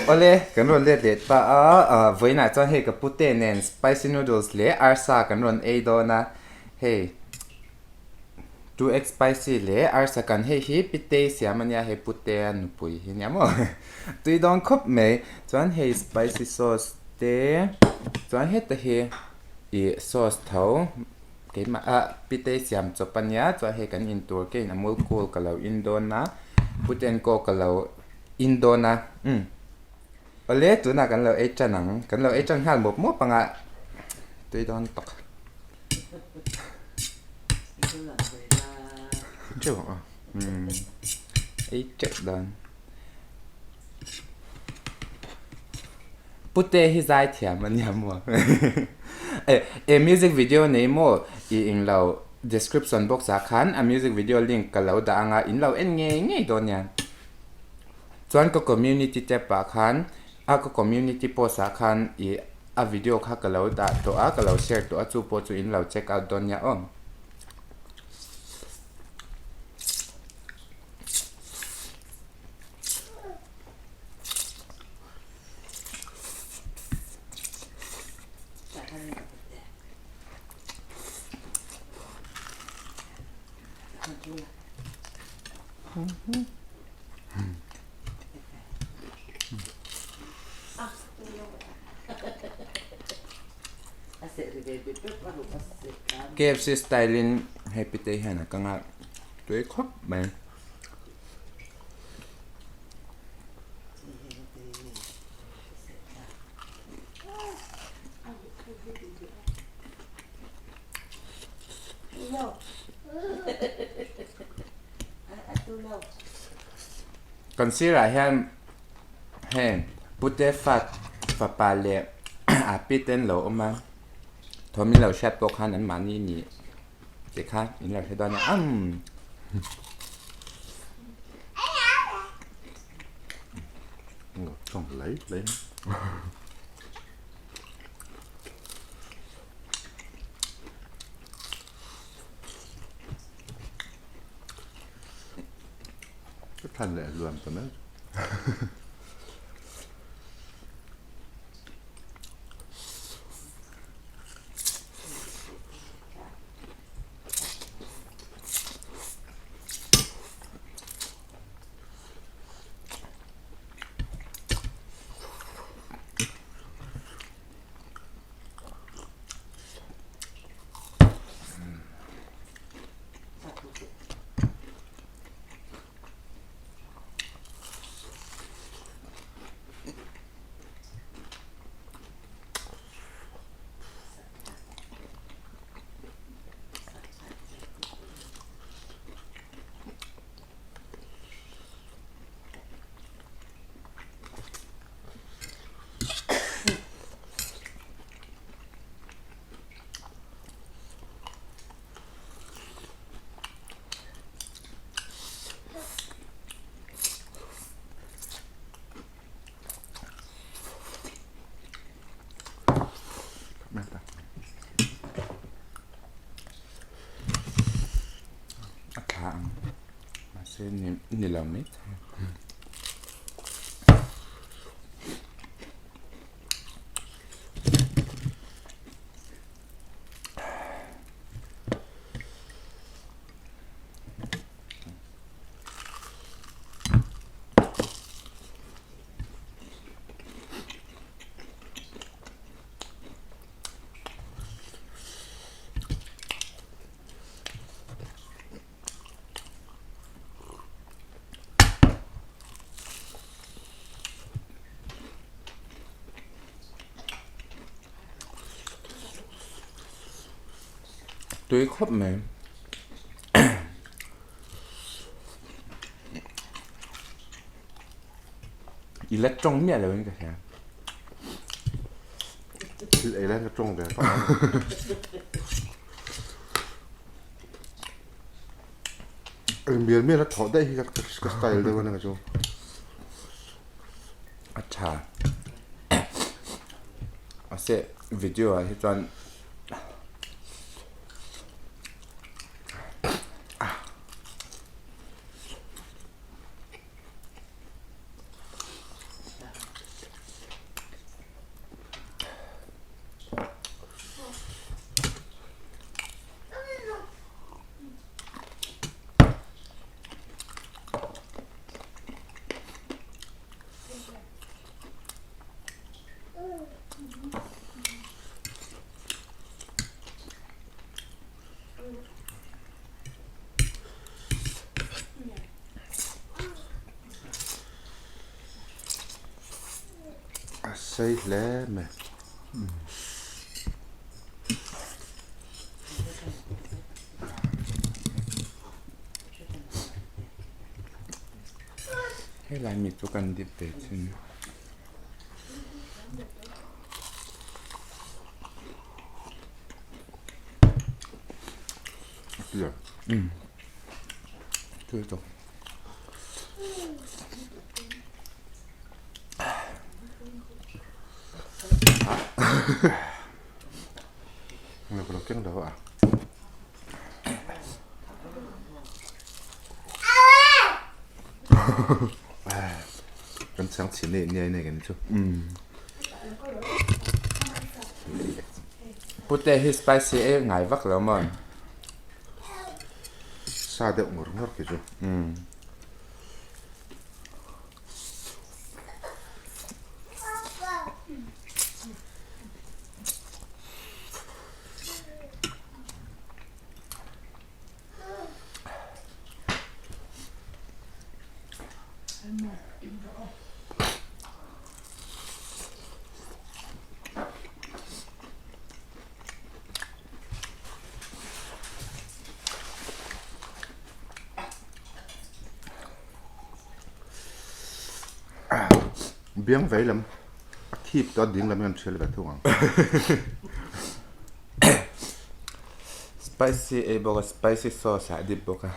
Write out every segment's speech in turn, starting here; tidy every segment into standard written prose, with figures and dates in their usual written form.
Awle, kan rawn let leh ta a, vawiinah chuan hei ka pute nen spicy noodles leh arsa kan rawn ei dawn a, hei 2x spicy leh arsa kan hei hi pitei siam a nia, hei putea nupui hi nia maw tui dawn khawp mai, chuan hei spicy sauce te chuan heta hi ih sauce tho. Keimah ah Pitei siam chawp a nia, chuan hei kan in tur keiin Amul Kool ka lo in dawn a, Puten Coke ka lo in dawn a, umm. Awle tunah kan lo ei tan ang, kan lo ei tan nghal mawp mawp ang a, tui dawn tawk. Teuh ang aw, umm ei teuh dawn. Pute hi zai thiam a nia maw? E music video nei maw i englo description box ah khan a music video link ka lo dah anga in lo en ngei ngei dawn nia. Chuan ka community tab ah khan a ka community post ah khan i a video kha ka lo dah tawh a ka lo share tawh a chu pawh chu in lo check out dawn nia aw. KFC style in hei pitei hian a kang a tui khawp mai. Kan sirah hian heng pute fat fapa leh a pi te an lo awm a thawm in lo hriat pawh khan an mahni nih tih kha in lo hre dawn a umm. Ka thlan leh luam ta mai. A tha ang mahse ni lo mai thei. Tui khawp mai. I la tawng miah lo in ka hria. Thil ei lai ka tawng ve vak a. Eng mial mial a thawh daih hi ka style deuh a nia chu. A tha. Mahse video ah hi chuan A sei hle mai. Helai mi chu kan dip ve thin. Kan chang chhin nei nei nei kan chu. Pute hi spicy e ngai vak lo maw? Sa deuh ngawr ngawr khi chu. Biang vei lam a thip tawh a ding lam hian thial ve thung ang. Spicy ei bawk a spicy sauce ah dip bawk a.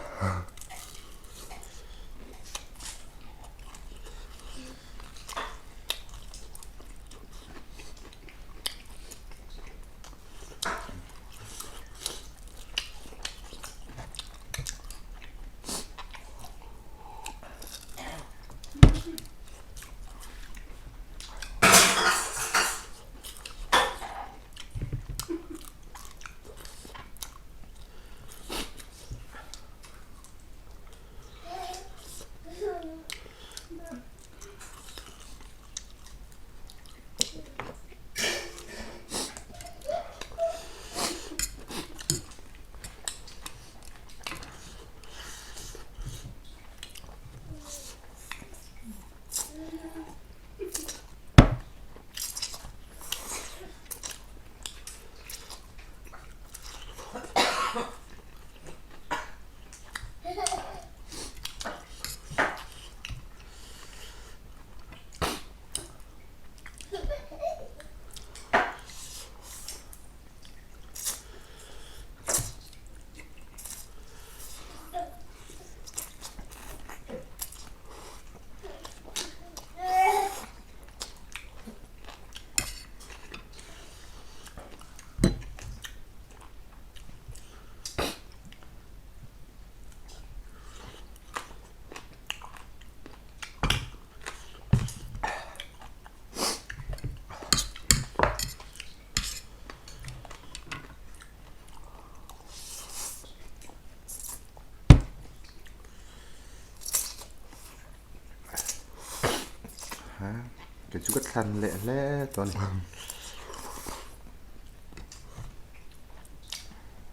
Kei chu ka thlan leh hle tawh a ni.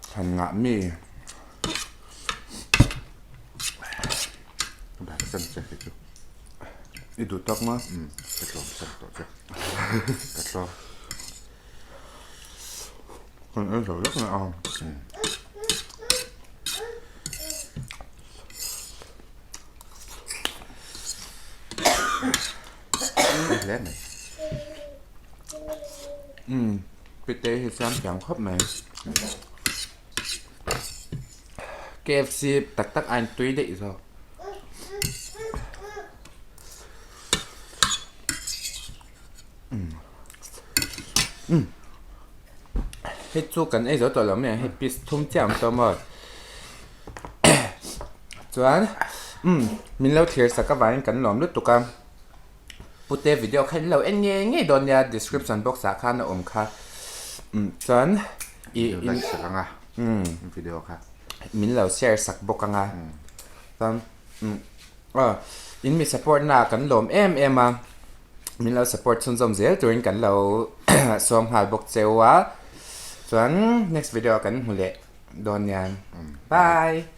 Thlan ngah mi. Ka bag san che kei chu. I duh tawk maw? Umm ka tlawm san tawh che. Ka tlawm. Kan ei zo vek mai a. Hle mai. Umm pite hi siam thiam khawp mai. KFC tak tak a intui daih zawk. Hei chu kan ei zo tawh lo mai ang hei piece thum chiah awm tawh maw chuan umm min lo thlir sak avangin kan lawm lutuk a pute video kha in lo en ngei ngei dawn nia description box ah khan a awm kha umm chuan ih in like sak ang a umm video kha min lo share sak bawk ang a chuan umm aw in mi support na ah kan lawm em em a. Min lo support chhunzawm zel turin kan lo sawm nghal bawk cheu a. Chuan next video ah kan hmu leh dawn nia. Bye!